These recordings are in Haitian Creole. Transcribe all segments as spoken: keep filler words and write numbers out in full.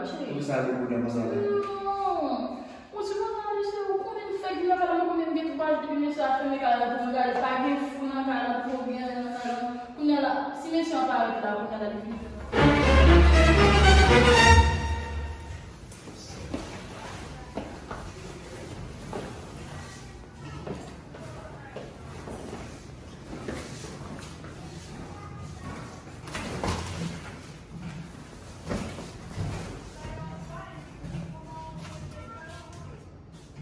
Poukisa l te boule konsa la? Non. Ou ti konn ale se ou konnen m fèk vin nan kay la, mwen konnen m gen twa jou depi mesye a fèmen kay la pou mwen gade, pa gen fou nan kay la, pou gen anyen nan kay la. Kounye a la, si mesye an pa ret la, kounye a la, li vin.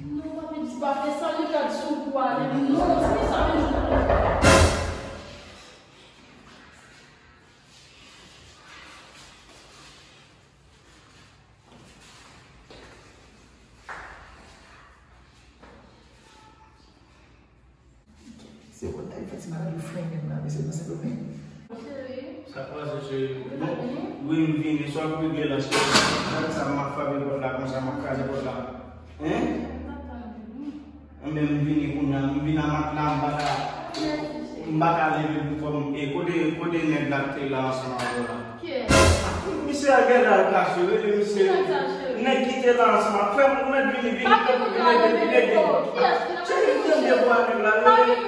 Non, papi, di pa fè sa, li gad sou kou ale. Non, se sa menm. Se konn nèg fè ti malad yo frennen m la, mesye, nan Sendomeng. Cheri. Sa k pase, cheri? Ou pa vini? Wi, m vini. Sa w ap regle la, cheri? Gad sa, m ap frape pòt la konsa, m ap kraze pòt la. Hein? M pa tande, non. Enben, m vini kounye a, m vin a matla, m pa ka, m pa ka leve pou kò m. E kote, kote nèg la k te la ansanm avè w la? Kiyès? Misye a genlè al kache, rele misye. Ki nèg sa, cheri? Nèg ki te la ansanm ak frè m, ou mèt vini, vini, vini ede, vini ede. Cheri, tande vwa nèg la, rele.